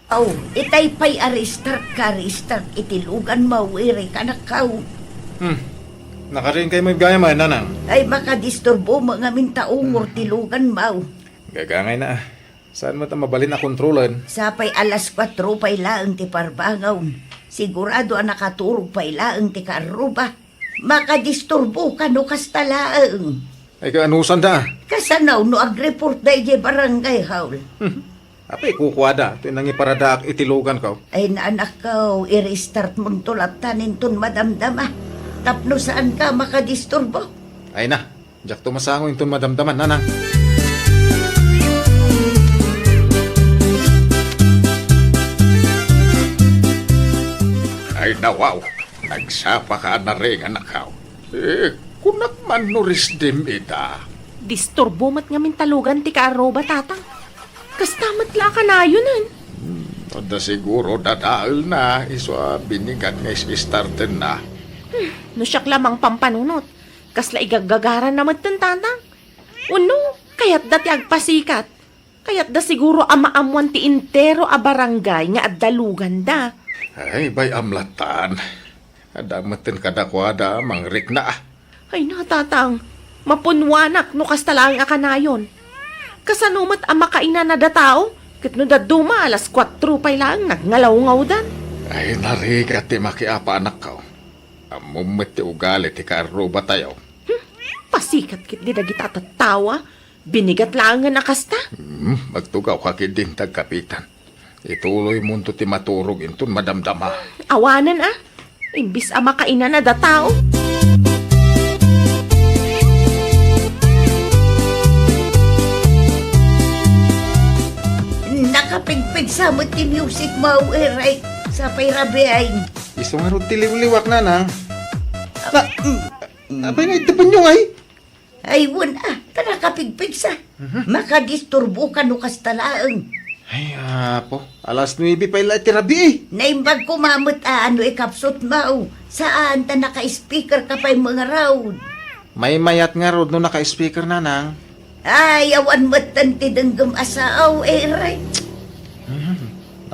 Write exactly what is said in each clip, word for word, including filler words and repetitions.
Aw, itay pay a restart ka, restart iti lugan mo, Eric, anakkaw. Hmm. Nakariingkay met gayam, nanang. Ay, makadisturbo mo ngamin ta ungor ti lugan mo. Gagangayna, ah. Saan met a mabalin a kontrolen? Sapay alas kuatro pay laeng ti parbangon. Sigurado a nakaturog pay laeng ti karruba. Makadisturbo ka no kasta laeng. Ay, kaanusanda? Kasano no agreport da idiay barangay hall? Hmm. Apay kukuada, toy nangiparadaak iti luganko. Ay, naanakko, i-restart monto latta inton madamdama. Tapno saan ka makadisturbo. Ay na, diakto masango inton madamdama, nanang. Ay, nawaw. Nagsapa ka a naring, anakko. Eh, kunak man no risdim ita. Disturbo met ngamin ta lugan ti kaarruba, tatang. Kasta met la a kanayonen. Hmm, adda siguro dadaelna, isu a binigat nga is-istartenna. Hmm, no siak la mangpampanunot, kasla igaggagaranna metten, tatang. Wenno, kayatda ti agpasikat. Kayatda siguro a maammoan ti entero a barangay nga adda luganda. Ay, bay-am lattan. Adda metten kadakuada a mangrikna. Ay na, tatang, mapunwanak no kasta laeng a kanayon. Kasano met a makainanada tao? Ket no dadduma, alas kuatro pay laeng nagngalawngawdan. Ay, narigat ti makiapa, anakko. Ammom met ti ugali ti kaarrubatayo. Hmm, pasikat ketdi dagita a tattawa. Binigat laengen a kasta. Hmm, agtugawka ketdin, Tagkapitan. Ituloymonto ti maturog inton madamdama. Awanen a. Imbis a makainanada tao. Nakapigpigsa met ti music mo, Eric. Sapay rabiay. Isu ngarud ti liwliwak, nanang. Na, mm, apay nga iti penyo, ay? Ay, wen a, ta nakapigpigsa. Mhm. Makadisturbo ka no kasta laeng. Ay, apo, alas nuebe pay la iti rabii. Naimbag koma met a no ikapsut mo. Saan ta naka-speaker ka pay mangarud. Maymayat ngarud no naka-speaker, nanang. Ay, awan metten ti denggem a sao, Eric. Mhm.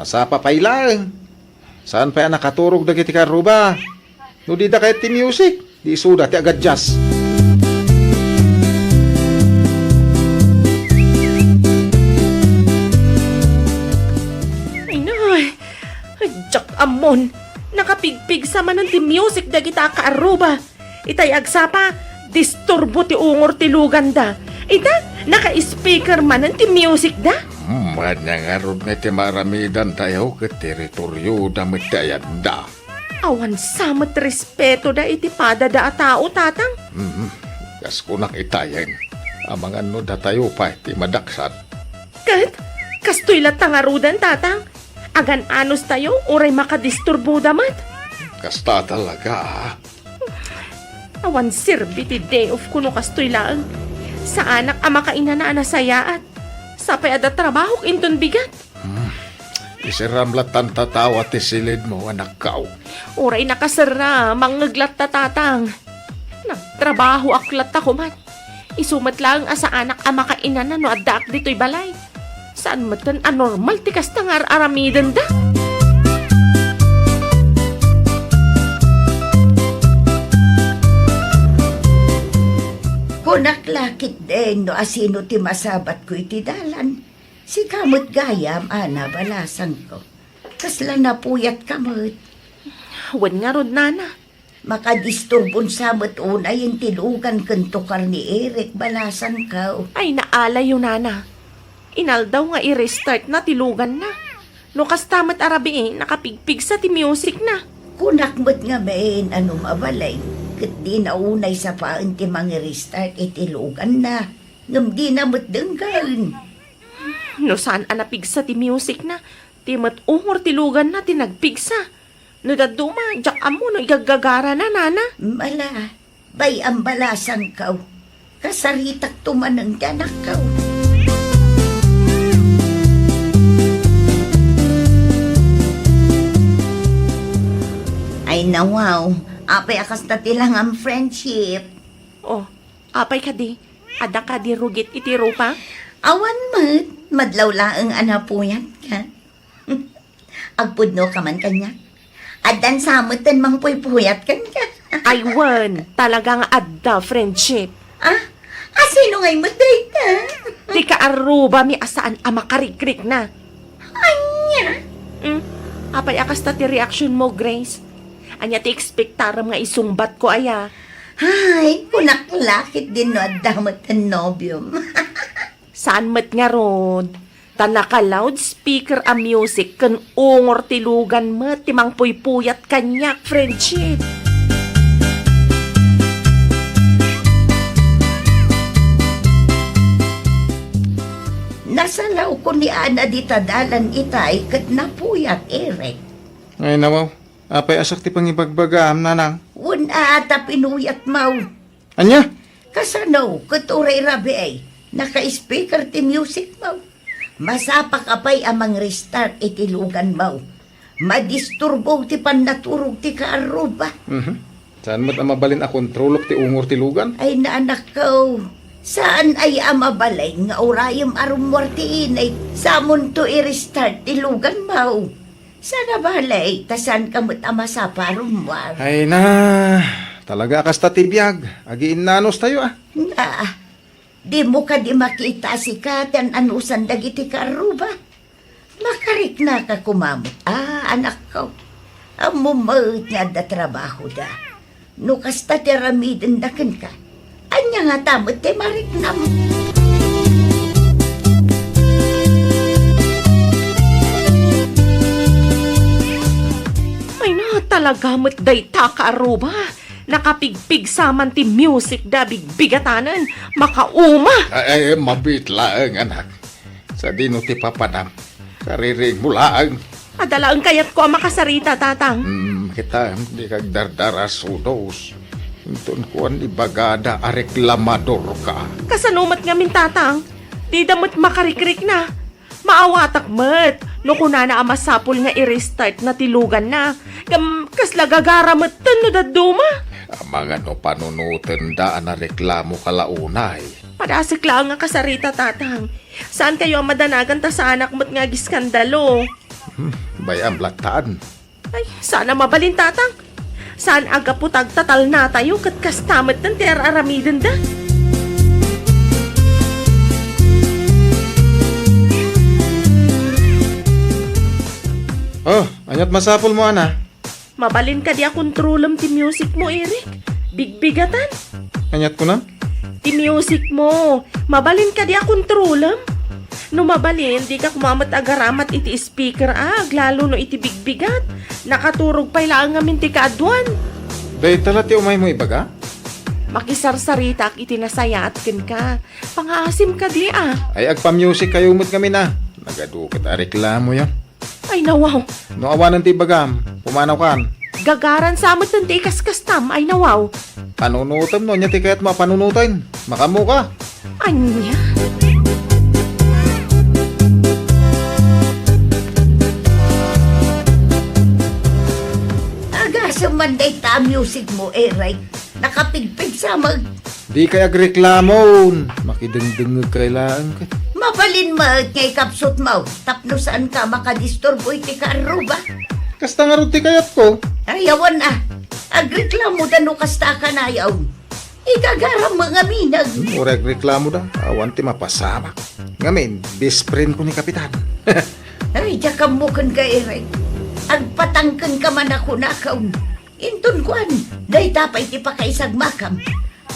Nasapa pay laeng. Saan pay a nakaturog dagiti karruba? No dida kayat ti music, di isuda ti agadjust. Ay, nay! Ay, diak ammon! Nakapigpigsa manen ti music dagita a kaarruba. Itay agsapa, disturbo ti ungor ti luganda. Ita, naka-speaker manen ti music da. Hmm, ania ngarud nga iti maaramidantayo ket teritorioda met ti ayanda. Awan sa met respeto da iti padada a tao, tatang. Hmm, kas kunak itayen, amangan no datayo pay ti madaksat. Ket, kastoy latta ngaruden, tatang. Agan-anos tayo, uray makadisturboda met. Kasta talaga, ah. Awan serbi ti day off ko no kastoy laeng. Saanak a makainana a nasayaat. Sapay adda trabahok inton bigat. Hmm. Iserram lattan ta tawa ti silidmo, anakko. Uray nakaserra, mangngeg latta, tatang. Nagtrabahoak latta koma. Isu met laeng a saanak a makainana no addaak ditoy balay. Saan metten a normal ti kasta nga ar-aramidenda. Kunak la ketdin no asino ti masabatko iti dalan. Sika met gayam, Ana, balasangko. Kasla napuyatka met. Wen ngarud, nana. Makadisturbon sa met unay ti lugan ken tukar ni Eric, balasangko. Ay, naalayo, nana. Inaldaw nga i-restart na ti luganna. No kasta met a rabii, nakapigpigsa ti music na. Kunak met ngamin a no mabalin, ket dina unay sapaen ti mangi-restart iti luganna. Ngem dina met denggen. No saan a napigsa ti music na, ti met ungor ti luganna ti nagpigsa. No dadduma, diak ammo no igaggagarana, nana. Mala, bay-am, balasangko. Kasaritakto manen ti anakko. Ay, nawaw. Apay a kasta ti langam, friendship? Oh, apay kadi? Adda kadi rugit iti rupa? Awan met, madlaw laeng a napuyatka. Agpudno ka man kaniak? Addan sa metten mangpuypuyat kenka. Ay, wen, talaga nga adda, friendship. Ah? A, sino ngay met dayta? Ti kaarrubami a saan a makarikrikna. Ania? Hmm? Apay a kasta ti reaksyon mo, Grace? Ania ti ekspektarem nga isungbat ko aya? Ay, kunak la ket dinno adda met ti nobiom. Saan met ngarud? Ta naka-loudspeaker a music ken ungor ti lugan met ti mangpuypuyat kaniak, friendship. Nasalawko ni Ana dita dalan itay ket napuyat, Eric. Ay, nawaw. Apay a siak ti pangibagbagaam, nanang? Wen a, ta pinuyatmo. Ania? Kasano, ket uray rabii, naka-speaker ti musicmo. Masapaka pay a mang-restart iti luganmo. Madisturbo ti pannaturog ti kaarruba. Mhm. Saan met a mabalin a kontrolok ti ungor ti lugan? Ay, nanakko, saan aya a mabalin nga urayem a rummuar ti init, sa amonto i-restart ti luganmo. Sana balay, ta saanka met a masapa a rummuar. Ay na, talaga a kasta ti biag. Agiinnanostayo, a. Nga, dimo kadi makita a sika ti an-anusan dagiti kaarruba? Makariknaka koma met, a, anakko. Ammom met nga adda trabahoda. No kasta ti aramidenda kenka, ania ngata met ti mariknam? Ay na, talaga met dayta kaarruba. Nakapigpigsa man ti musicda a bigbigatanen. Makauma! Ay, ay, mabiit laeng, anak. Sadino ti papanam? Kaririingmo laeng. Adda laeng kayatko a makasarita, Tatang. Hmm, kita, dika agdardarasudos. Inton kuan, ibagada a reklamadorka. Kasano met ngamin, Tatang? Dida met makarikrikna. Maawatak met no kunana a masapul nga i-restartna ti luganna. Ngem kasla gagara metten no dadduma. Amangan no panunotenda a nareklamoka la unay. Padasek laeng a kasarita, Tatang. Saankayo a madanagan ta saanak met nga agiskandalo. Hmm, bay-am lattan. Ay, saan a mabalin, Tatang. Saan a gapu ta agtatalnatayo ket kasta metten ti ar-aramidenda. Oh, aniat masapulmo, Ana? Mabalin kadi a kontrolem ti musicmo, Eric? Bigbigatan. Aniat kunam? Ti musicmo. Mabalin kadi a kontrolem? No mabalin, dika koma met agaramat iti speaker a, aglalo no iti bigbigat. Nakaturog pay laeng ngamin ti kaaduan. Dayta la ti umaymo ibaga? Makisarsaritaak iti nasayaat kenka. Pangaasim kadi a. Ay, agpa-music kayo met ngamin a. Nagadu ket a reklamoyo. Ay, nawaw. No awanen ti ibagam, pumanawkan. Gagaran sa metten ti ikaskastam, ay, nawaw. Panunutem no ania ti kayatmo a panunoten. Makaammoka. Ania? Agasem man dayta a musicmo, Eric. Nakapigpigsa met. Dikay agreklamon. Makidengdengngegkay laeng ket. Mabalin met nga ikapsutmo tapno saanka makadisturbo iti kaarruba. Kasta ngarud ti kayatko. Ay, awan a. Agreklamoda no kasta a kanayon. Igagaram met ngamin. Hmm, uray agreklamoda, awan ti mapasamak. Ngamin, best friendko ni Kapitan. Ay, diak ammo kenka, Eric. Agpatangkenka man a kunakon. Inton kuan, dayta pay ti pakaisagmakam.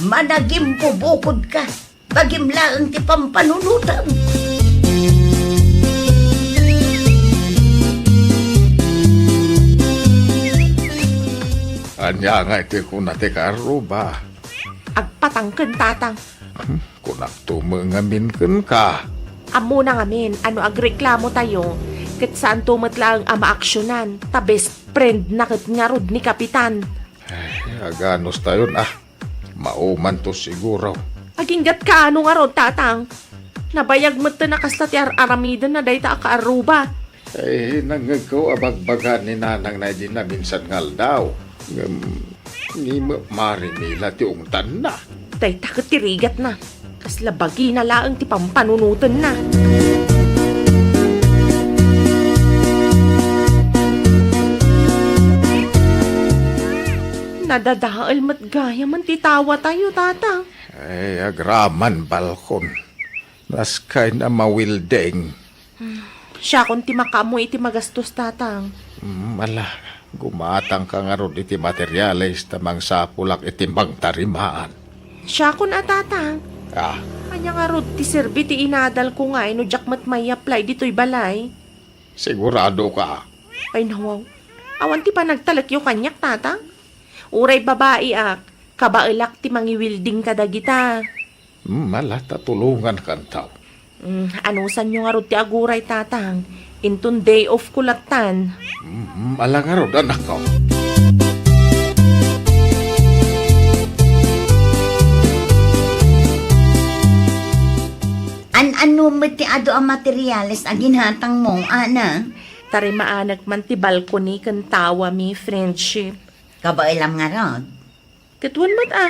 Managimbubukodka. Bagim laeng ti pampanunotem. Ania ngay ti kuna ti kaarruba? Agpatangken, Tatang. Hmm, kunakto met ngamin kenka. Ammona ngamin a no agreklamotayo, ket saanto met laeng a maaksionan, ta best friendna ket ngarud ni Kapitan. Ay, aganustayon a. Maumanto siguro. Agingga't kaano ngarud, Tatang? Nabayag metten a kasla ti ar-aramidenna dayta a kaarruba. Ay, nangngegko a bagbaga ni nanangna idi naminsan nga aldaw. Ngem, ni Mari Mila ti ungtanna. Dayta ket ti rigatna. Kasla bagina laeng ti pampanunotenna. Adadael met gayamen ti tawatayo, Tatang. Ay, agraman, Balkon. Naskayna mawilding. Siakon ti makaammo iti magastos, Tatang. Mm, ala, gumatangka ngarud iti materiales ta mangsapulak iti mangtarimaan. Siakon a, Tatang. Ah. Ania ngarud ti serbi ti inadalko nga no diak met may-apply ditoy balay? Sigurado ka? Ay, nawaw. Awan ti panagtalekyo kaniak, Tatang. Uray babaiak, kabaelak ti mangiwilding kadagita. Hmm, ala ta tulongankanto. Hmm, anusanyo ngarud ti aguray, Tatang. Inton day off ko lattan. Hmm, ala ngarud, anakko. An-ano met ti adu a materiales a ginatangmo, Ana? Tarimaanek man ti balcony ken tawami, Friendship. Kabaelam ngarud? Ket wen met a.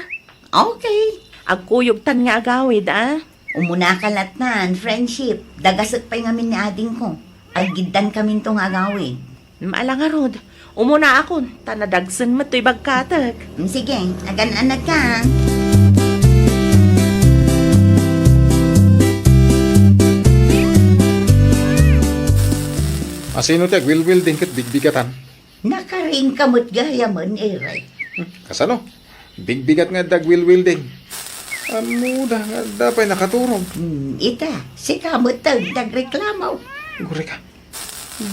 Okay. Agkuyogtan nga agawid a. Umunaka lattan, Friendship. Dagasek pay ngamin ni adingko. Aggiddankaminto nga agawid. Mm, ala ngarud. Umunaakon, ta nadagsen met toy bagkatek. Mm, sige, agan-anadka. Asino ti agwilwilding ket bigbigatan? Nakaringka met gayamen, Eric. Hmm, kasano? Bigbigat nga adda agwilwilding. Ammoda nga adda pay nakaturog. Hmm, ita, sika met ti nagreklamo. Gurika.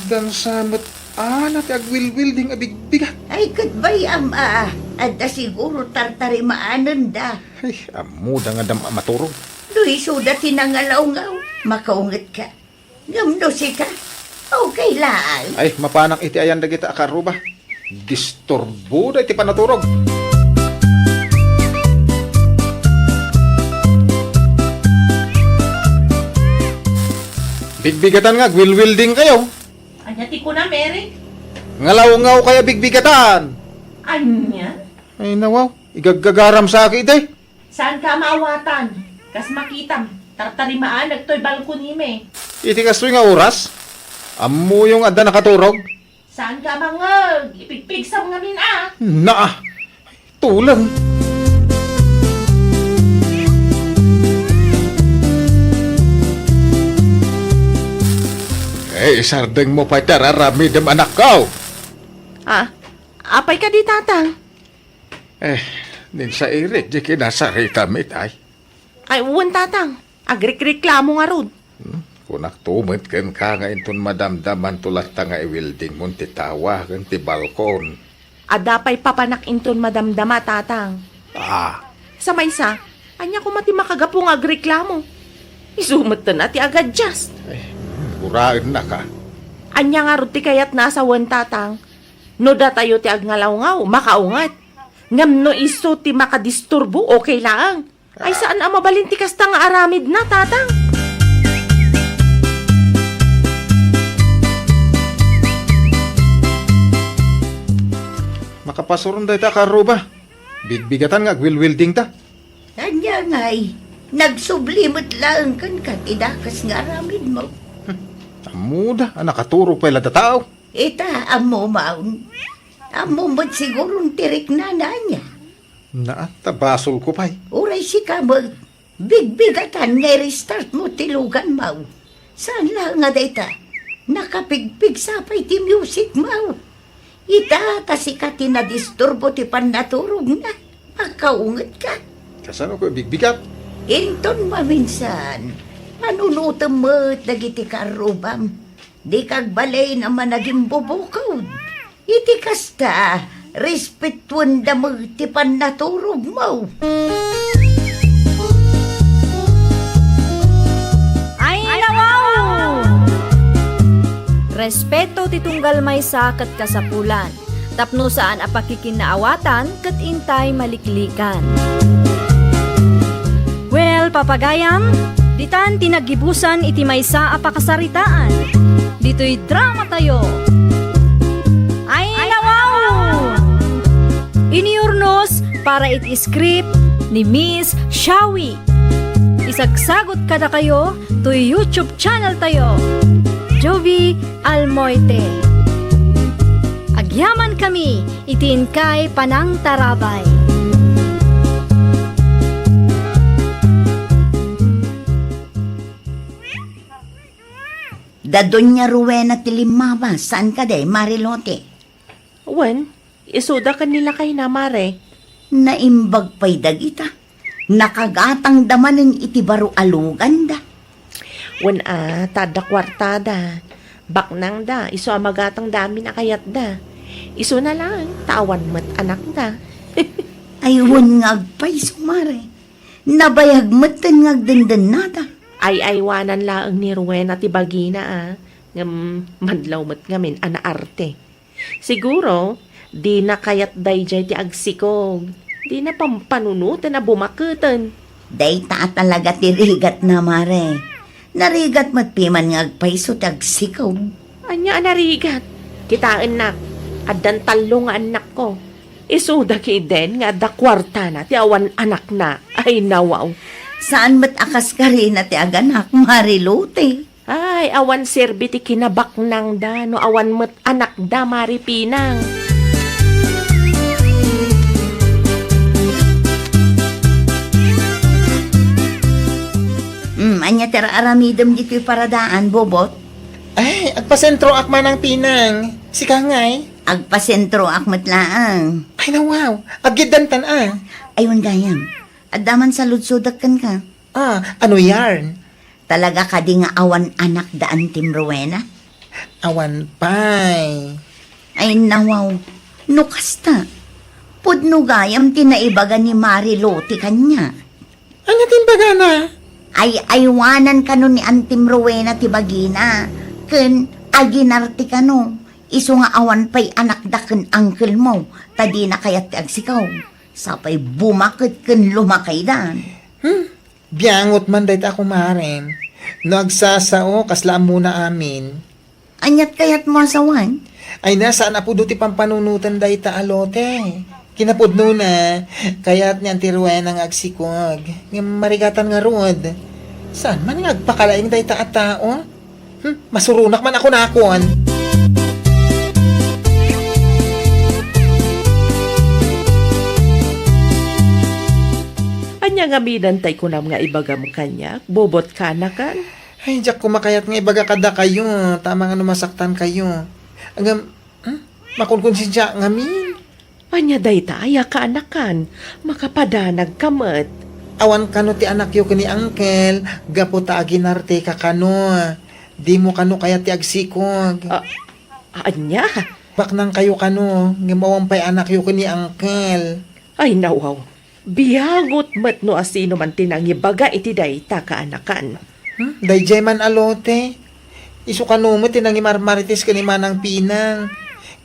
Dansa met, Ana, ti agwilwilding a bigbigat. Ay, ket bay-am a, adda siguro tartarimaanenda. Ay, ammoda nga adda maturog. No isuda ti nangalawngaw, makaungetka. Ngem no sika, okay laeng. Ay, mapanak iti ayan dagita a karruba. Disturbo dayta panaturog. Bigbigatan nga agwilwilding kayo. Ania ti kunam, Eric? Ngalawngaw kayo bigbigatan. Ania? Ay, nawaw. Igaggagaram sa aki, ide. Saanka a maawatan? Kas makitam, tartarimaan dagtoy balkonimi. Iti kastoy nga oras? Ammoyo nga adda nakaturog? Saanka a mangngeg? Ipigpigsam ngamin a. Naa! Tuleng! Eh, isardeng mo pay ti ar-aramidem, anakko! Ah, apay kadi, Tatang? Eh, ninsairik di kinasaritam itay. Ay, wen, Tatang. Agrikreklamo ngarud. Hmm? Kunakto met kenka nga inton madamdamanto latta nga iwilding mon ti tawa ken ti balkon. Adda pay papanak inton madamdama, Tatang. Ah. Sa maysa, ania koma ti makagapu nga agreklamo? Isu metten a ti agadjust. Eh, hmm, guraennaka. Ania ngarud ti kayatna a sawen, Tatang? No datayo ti agngalawngaaw, makaunget. Ngem no isu ti makadisturbo, okay laeng. Ay, saan a mabalin ti kasta nga aramidna, Tatang? Makapasuron dayta a karruba. Bigbigatan nga agwilwilding ta. Ania ngay, nagsubli met laeng kenka ti dakes nga aramidmo. Hmm, ammoda a nakaturog pay la ta tao. Ita, ammo maun. Ammo met siguron ti riknana ania. Naa, ta basolko pay. Uray sika met, bigbigatan nga i-restart mo ti lugan mo. Saan laeng a dayta, nakapigpigsa pay ti music mo. Ita, ta sika ti nadisturbo ti pannaturogna. Makaungetka. Kasano ko bigbigat? Inton maminsan, panunotem met dagiti karrubam. Dika agbalin a managimbubukod. Iti kasta, respetuenda met ti pannaturogmo. Ay, nawaw! Respeto ti tunggal maysa ket kasapulan. Tapno saan a pakikinnaawatan ket intay maliklikan. Well, papagayam, ditan ti naggibusan iti maysa a pakasaritaan. Ditoy dramatayo. Ay, nawaw! Inurnos para iti script ni Miss Shawi. Isagsagut kadakayo toy YouTube channel tayo, Jovie Almoite. Ag- Yaman kami iti inkay panangtarabay. Da Doña Rowena ti limmabas, saan kadi, Mare Lote? Wen, isuda ken ni lakayna, Mare. Naimbag pay dagita. Nakagatangda manen iti baro a luganda. Wen a, ta adda kuartada. Baknangda, isu a magatangda amin a kayatda. Isuna laeng, ta awan met anakda. Ay, wen nga agpayso, Mare. Nabayag metten nga agdendennada. Ay-aywanan laeng ni Rowena ti bagina, a. Ngem madlaw met ngamin a naarte. Siguro, dina kayat daydiay ti agsikog. Dina pampanunoten a bumaketen. Dayta a talaga ti rigatna, Mare. Narigat met piman nga agpayso ti agsikog. Ania a narigat? Kitaennak, addan tallo nga annakko. Isuda ketdin nga adda kuartana ti awan anakna. Ay, nawaw. Saan met a kaskarina ti aganak, Mare Lote? Ay, awan serbi ti kinabaknangda no awan met anakda, Mare Pinang. Hmm, ania ti ar-aramidem ditoy paradaan, Bobot? Ay, agpasentroak, Manang Pinang. Sika ngay? Agpasentroak met laeng. Ay, nawaw. Aggiddantan, a. Ay, wen gayam. Adda man saludsodek kenka. Ah, ano yarn? Talaga kadi nga awan anakda Antim Rowena? Awan pay. Ay, nawaw. No kasta, pudno gayam ti naibaga ni Mare Lote kaniak. Ania ti imbagana? Ay-aywanan kano ni Antim Rowena ti bagina, ken aginarte kano, isu nga awan pay anakda ken uncle mo, ta dina kayat ti agsikog. Sapay bumaket ken lumakaydan. Hmm? Biangot man dayta a kumarem. No agsasao, kasla ammona amin. Aniat kayatmo a sawen? Ay na, saan a pudno ti pampanunoten dayta a lote. Kinapudnona, kayat ni Auntie Rowena nga agsikog. Ngem marigatan ngarud. Saan man nga agpakalaing dayta a tao? Hmm, masuronak man a kunakon. Ania ngamin tay kunam nga ibagam kaniak, Bobot, kaanakan? Ay, diak koma kayat nga ibaga kadakayo, ta amangan no masaktankayo. Ngem, hmm, makunkonsensiaak ngamin. Ania dayta a kaanakan, makapadanagka met. Awan kano ti anakyo ken ni Uncle, gapu ta aginarteka kano. Dimo kano kayat ti agsikog. A-, ania? Baknangkayo kano, ngem awan pay anakyo ken ni Uncle. Ay, nawaw. Biangot met no asino man ti nangibaga iti dayta, kaanakan. Hmm? Daydiay man a lote. Isu kano met ti nangimarmarites ken ni Manang Pinang.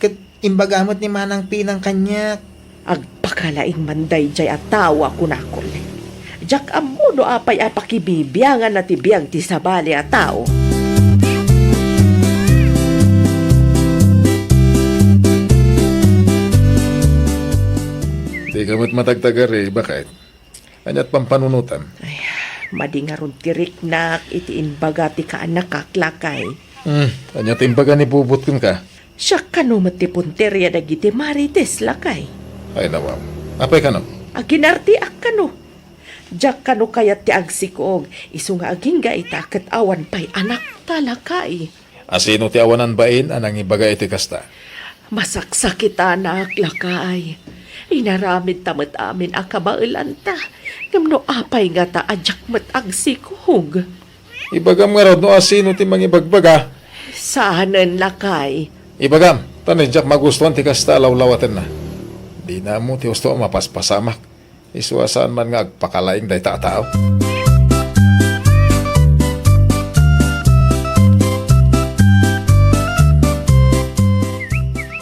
Ket imbaga met ni Manang Pinang kaniak. Agpakalaing man daydiay a tao a kunakon. Diak ammo no apay a pakibibianganna ti biag ti sabali a tao. Dika met matagtagari, baket. Aniat pampanunotam? Ay, madi ngarud ti riknak iti imbaga ti kaanakak, lakay. Hmm, ania ti imbaga ni Bobot kenka? Siak kano met ti punteria dagiti marites, lakay. Ay, nawaw. Apay kano? Aginarteak kano. Diak kano kayat ti agsikog, isu nga agingga ita ket awan pay anakta, lakay. Asino ti awanan bain a nangibaga iti kasta? Masaksakitanak, lakay. Inaramidta met amin a kabaelanta. Ngem no apay ngata a diak met agsikog? Ibagam ngarud no asino ti mangibagbaga. Saanen, lakay. Ibagam, ta no diak magustuan ti kasta a lawlawatenna. Dina ammo ti husto a mapaspasamak. Isu a saan man nga agpakalaing dayta a tao.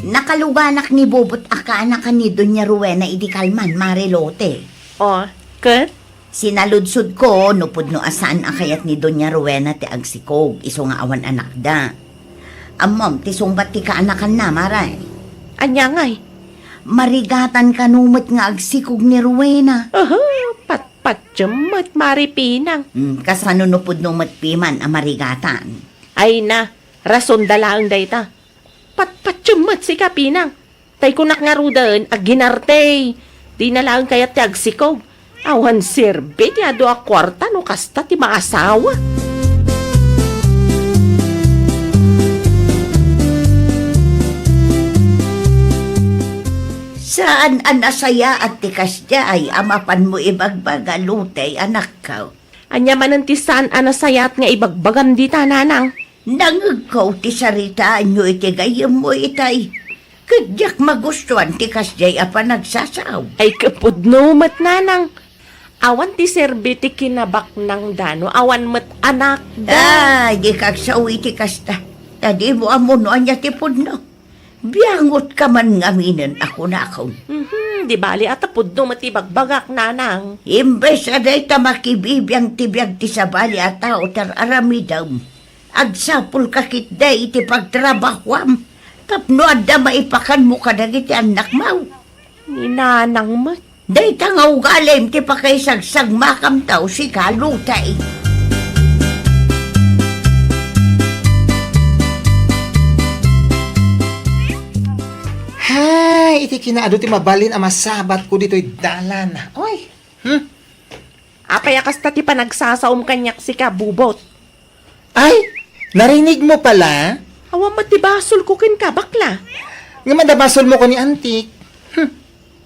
Nakaluganak ni Bobot a kaanakan ni Doña Rowena idi kalman, Mare Lote. O, ket? Sinaludsodko no pudno a saan a kayat ni Doña Rowena ti agsikog, isu nga awan anakda. Ammom ti sungbat ti kaanakanna, Mare. Ania ngay? Marigatan kano met nga agsikog ni Rowena. Aha, patpatiem met, Mare Pinang. Hmm, kasano no pudno met piman a marigatan? Ay na, rasonda laeng dayta. Patpatiem met sika, Pinang. Tay kunak ngaruden, agginarte. Dina laeng kayat ti agsikog. Awan serbi ti adu a kuarta no kasta ti maasawa. Saan a nasayaat ti kasdiay a mapanmo ibagbaga, Lote, anakko. Ania manen ti saan a nasayaat nga ibagbagam dita, Nanang? Nangngegko ti saritaanyo iti gayyemmo itay. Ket diak magustuan ti kasdiay a panagsasao. Ay, ket pudno met, Nanang. Awan ti serbi ti kinabaknangda no awan met anakda. Ay, dika agsao iti kasta. Ta dimo ammo no ania ti pudno. Biangotka man ngaminen a kunakon. Mhm, di bali a ta pudno met ti ibagbagak, Nanang. Imbes a dayta makibibiang ti biag ti sabali a tao ti ar-aramidem, agsapulka ketdi iti pagtrabahoam tapno adda maipakanmo kadagiti annakmo. Ni Nanang met. Dayta nga ugalim ti pakaisagsamakam, ta sika, Lote. Hay, iti kinaadu ti mabalin a masabatko ditoy dalan. Oy, hmm? Apay a kasta ti panagsasaom kaniak sika, Bubot? Ay, narinigmo pala? Awan met ti basolko kenka, bakla. Ngem adda basolmo ken ni Antik. Hmm.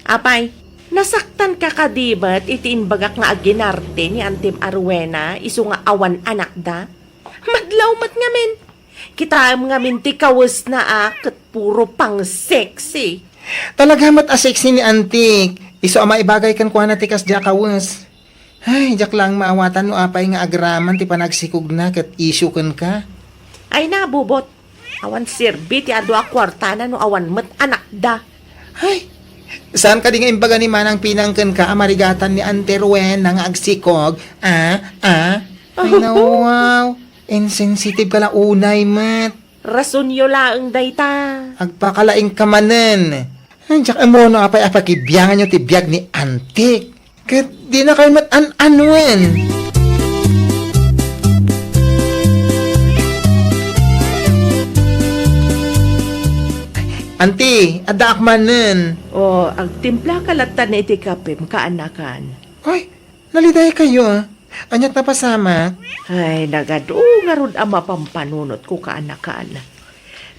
Apay, nasaktanka kadi met iti imbagak nga agginarte ni Antim a Rowena isu nga awan anakda? Madlaw met ngamin. Kitaem ngamin ti kawesna a ket puro pang-sexy. Talaga met a sexy ni Antik. Isu a maibagay kenkuana ti kasdiay a kawes. Ay, diak laeng maawatan no apay nga agraman ti panagsikogna ket isyu kenka. Ay na, Bubot. Awan serbi ti adu a kuartana no awan met anakda. Ay, saan kadi nga imbaga ni Manang Pinang kenka a marigatan ni Ante Rowena nga agsikog? Ah, ah. Ay, nawaw. Insensitive ka la unay met. Rasonyo laeng dayta. Agpakalaingka manen. Ay, diak ammo no apay a pakibianganyo ti biag ni Antik. Ket dinakayo met an-anuen. Anti, addaak manen. O, agtimplaka latta iti kapem, kaanakan. Ay, nalidaykayo, a. Ania't napasamak? Ay, nagadu ngarud a mapampanunotko, kaanakan.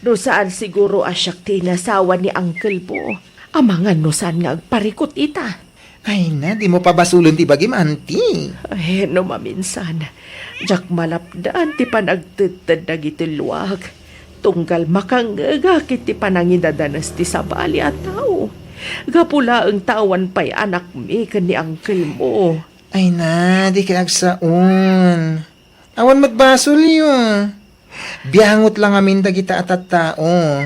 No saan siguro a siak ti inasawa ni uncle mo, amangan no saan nga agparikut ita. Ay na, dimo pabasolen ti bagim, Anti. Ay, no maminsan, diak malapdan ti panagtedted dagiti luak. Tunggal makangngegak iti panangidadanes ti sabali a tao. Gapu laeng ta awan pay anakmi ken ni uncle mo. Ay na, dika agsaon. Awan met basolyo. Biangot la ngamin dagita a tattao.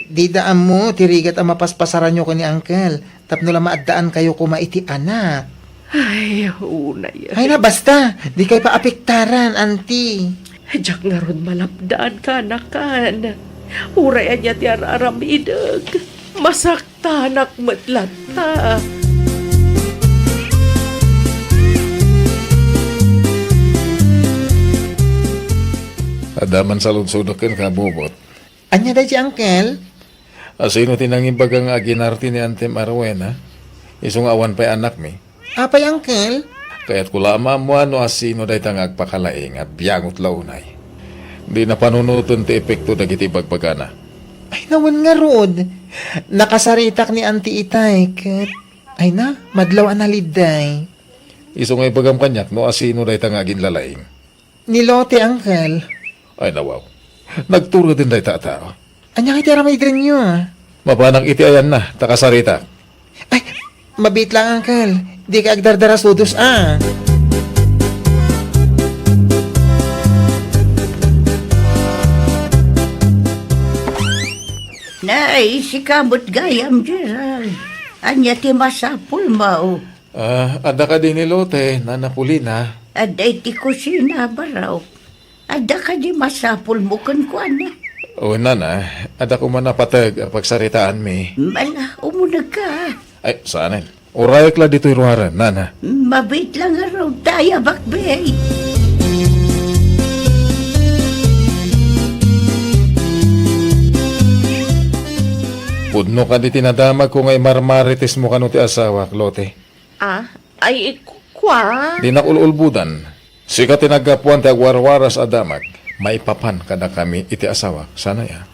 Dida ammo ti rigat a mapaspasaranyo ken ni uncle tapno la maaddaankayo koma iti anak. Ay, unay. Ay na, basta. Dikay paapektaran, Anti. Diak ngarud malapdan, kaanakan. Uray ania ti ar-aramidek, masaktanak met latta. Adda man saludsodek kenka, Bubot. Ania daydi, Uncle? A, sino ti nangimbaga nga aginarte ni Antem a Rowena? Isu nga awan pay anakmi. Apay, Uncle? Kayatko la a maammoan no a sino dayta nga agpakalaing a biangot la unay. Di napanunoten ti epekto dagiti ibagbagana. Ay, nawen ngarud. Nakasaritak ni Auntie itay, ket, ay na, madlaw a nalidday. Isu nga ibagam kaniak no a sino dayta nga aginlalaing. Ni Lote, Uncle. Ay, nawaw. Nagtureden dayta a tao. Ania nga iti aramidenyo, a? Mapanak iti ayanna, ta kasaritak. Ay, mabiit lang, Uncle. Dika agdardara sudos, a. Nay, sika met gayam, Gerald. Ania ti masapulmo? A, adda kadi ni Lote, Nana Polina? Adda iti kusina, baro. Adda kadi masapulmo kenkuana? O, Nana, adda koma napateg a pagsaritaanmi. Mala, umunegka. Ay, saanen. Urayek la ditoy ruaren, Nana. Mabiit lang ngarud, ta aya bakbay. Pudno kadi ti nadamagko nga imarmaritismo kano ti asawak, Lote? Ah, ay, ku-, kua? Dinak ul-ulbodan. Sika ti naggapuan ti agwarwaras a damag maipapan kadakami iti asawak, saan aya?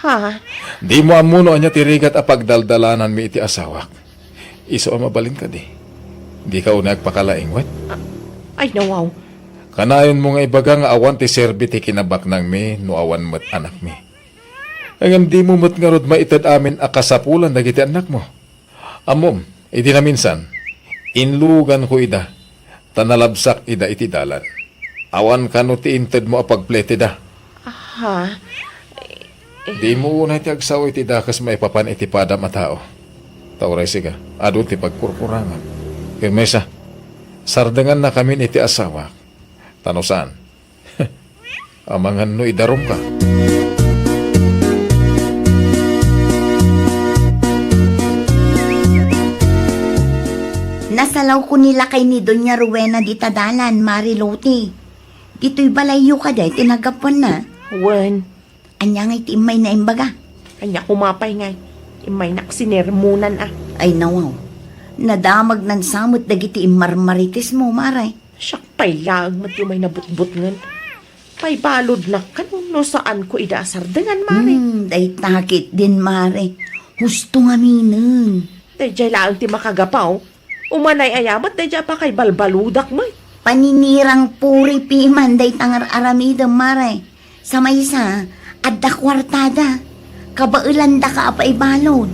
Ha? Dimo ammo no ania ti rigat a pagdaldalananmi iti asawak. Isu a mabalin kadi. Dika unay agpakalaing, wen? Ah, ay, nawaw. Kanayonmo nga ibaga nga awan ti serbi ti kinabaknangmi no awan met anakmi. Ngem dimo met ngarud maited amin a kasapulan dagiti annakmo. Ammom, idi naminsan, inluganko ida, ta nalabsak ida iti dalan. Awan kano ti intedmo a pagpleteda. Aha. Dimo unay ti agsao iti dakes maipapan iti padam a tao. Ta uray sika, adu ti pagkurkurangam. Permesa, sardengannakamin iti asawak. Ta no saan, amangan no idarumka. Nasalawko ni lakay ni Doña Rowena dita dalan, Mari Loti. Ditoy balayyo kadi ti naggapuanna? Wen. Ania ngay ti immayna imbaga? Ania koma pay ngay, immaynak sinermonan a. Ay, nawaw. Nadamagnan sa met dagiti immarmaritismo, Mari. Siak pay laeng met ti umay nabutbutngen. Paibaludnak kano no saanko ida a sardengan, Mari. Hmm, dayta ketdin, Mari. Husto ngaminen. Daydiay laeng ti makagapaw. Umanay aya met daydiay a pakaibalbaludak met. Paninirang puri piman dayta nga ar-aramidem, Mari. Sa maysa, adda kuartada. Kabaelandaka a paibalud.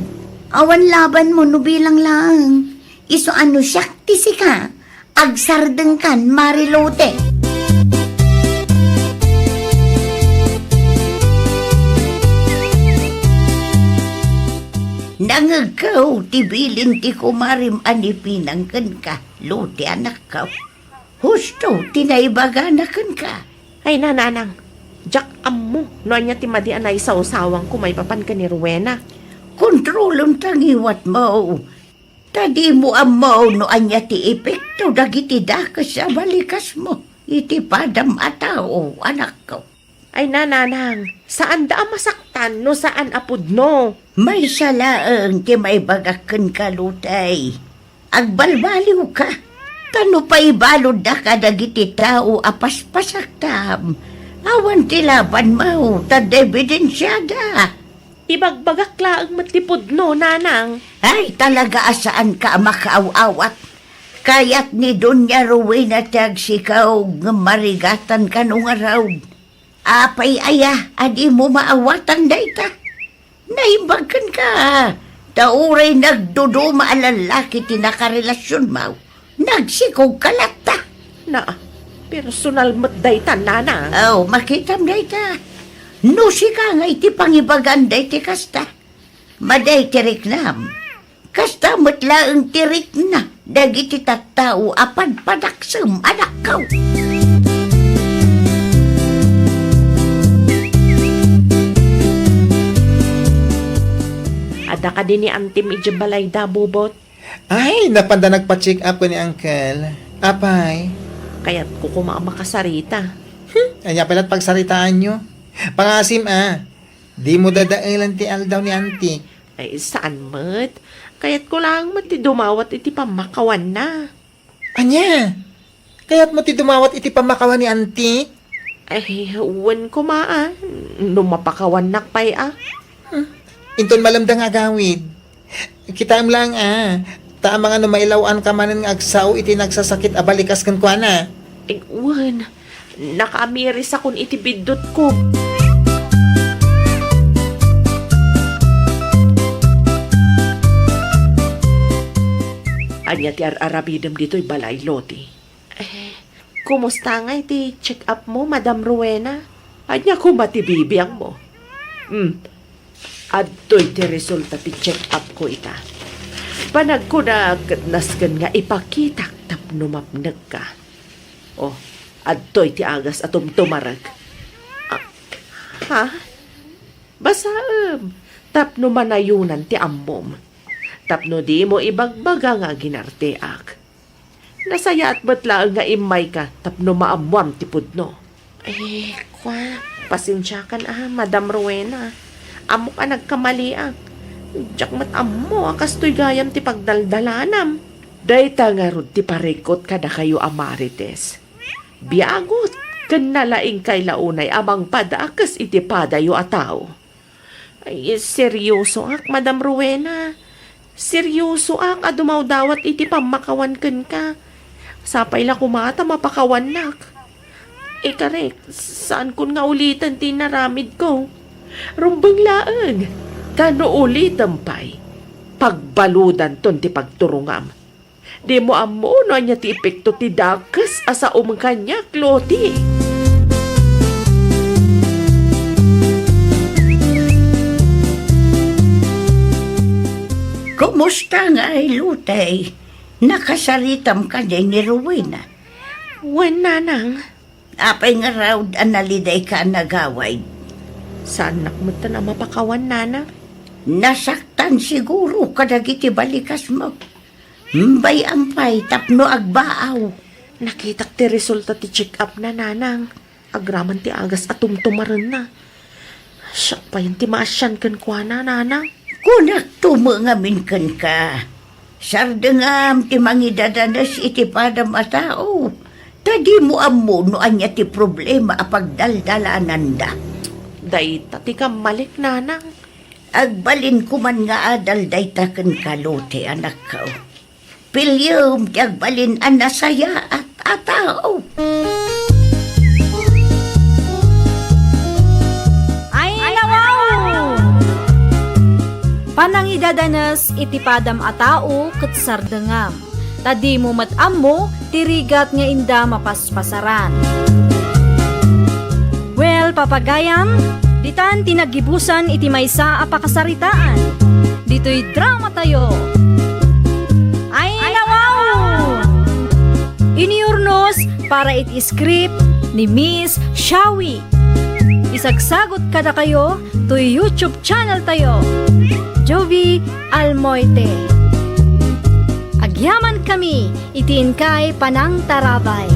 Awan labanmo no bilang laeng. Isu a no siak ti sika, agsardengkan, Mari Loti. Nangegko ti bilin ti kumarim a ni Pinang kenka, Loti anakko. Husto ti naibagana kenka. Ay, nanang, diak ammo no ania ti madi a naisawsawangko maipapan ken ni Rowena. Kontrolem ta ngiwatmo. Ta dimo ammo no ania ti epekto dagiti dakes a balikasmo iti padam a tao, anakko. Ay, nanang, saanda a masaktan no saan a pudno. Maysa laeng ti maibagak kenka, Loti. Agbalbaliwka, ta no paibaludda kadagiti tao a paspasaktam, awan ti labanmo, ta adda ebidensiada. Ibagbagak laeng met ti pudno, nanang. Ay, talaga a saanka a makaaw-awat. Kayat ni Doña Rowena ti agsikaw ngem marigatan kano ngarud. Apay aya a dimo maawatan dayta? Naimbag kenka, ta uray nagduduma a lallaki ti nakarelasionmo, nagsikogka latta. Na, personal met dayta, nanang. Oh, makitam dayta. No sika nga iti pangibagan dayta kasta, madi ti riknam. Kasta met laeng ti rikna dagiti tattao a padpadaksem, anakko. Adda kadi ni antim idiay balayda, Bobot? Ay, napanda nagpa-check up ko ni Uncle. Apay? Kayatko koma a makasarita. Hmm, ania pay la't pagsaritaanyo? Pangasim, a. Dimo dadaelan ti aldaw ni Auntie. Ay, saan met? Kayatko laeng met ti dumawat iti pammakawanna. Ania? Kayatmo ti dumawat iti pammakawan ni Auntie? Ay, wen koma, a. No mapakawannak pay, a. Hmm. Inton malem da nga agawid. Kitaem laeng, a. Ta amangan no mailaw-anka manen nga agsao iti nagsasakit a balikas kenkuana. Ay, wen. Nakaamirisakon iti biddutko. Ania ti ar-aramidem ditoy balay, Loti? Eh, kumusta ngay ti check-up mo, Madam Rowena? Ania koma ti bibiangmo? Hmm, adtoy ti resulta ti check-up ko ita. Panagkunak ket nasken nga ipakitak tapno mapnekka. Oh, adtoy ti agas a tumtumarek. Ah, ha? Basaem, tapno manayonan ti ammom. Tapno dimo ibagbaga nga aginarteak. Nasayaat met laeng nga immayka tapno maammoam ti pudno. Eh, kwa, pasensiakan a, Madam Rowena. Ammok a nagkamaliak. Diak met ammo a kastoy gayam ti pagdaldalanam. Dayta ngarud ti parikut kadakayo a Marites. Biagot ken nalaingkay la unay a mangpadakes iti padayo a tao. Ay, seryosoak, Madam Rowena. Seryosoak a dumawdawat iti pammakawan kenka. Sapay la koma ta mapakawannak. Ikarek, saankon nga uliten ti inaramidko. Rumbeng laeng, ta no ulitem pay, pagbaludanton ti pagturongam. Dimo ammo no ania ti epekto ti dakes a saom kaniak, Loti. Kumusta ngay, Lotey? Nakasaritam kadi ni Rowena? Wen, Nanang. Apay ngarud a nalidayka a nagawid? Saannak metten a mapakawan, Nanang. Nasaktan siguro kadagiti balikasmo. Bay-am pay tapno agbaaw. Nakitak ti resulta ti check-up na, Nanang. Agraman ti agas a tumtumarenna. Siak payen ti maasian kenkuana, Nanang. Kunakto met ngamin kenka. Sardengam ti mangidadanes iti padam a tao, ta dimo ammo no ania ti problema a pagdaldalananda. Dayta ti kammalik, Nanang. Agbalin koman nga adal dayta kenka, Loti, anakko. Piliem ti agbalin a nasayaat a tao. Ay, nawaw! Panangidadanes iti padam a tao ket sardengam, ta dimo met ammo ti rigat nga inda mapaspasaran. Well, papagayam, ditan ti naggibusan iti maysa a pakasaritaan. Ditoy dramatayo. Ay, nawaw! Iniurnos para iti script ni Miss Shawi. Isagsagot kadakayo toy YouTube channel tayo, Jovie Almoite. Agyaman kami iti inkay panangtarabay.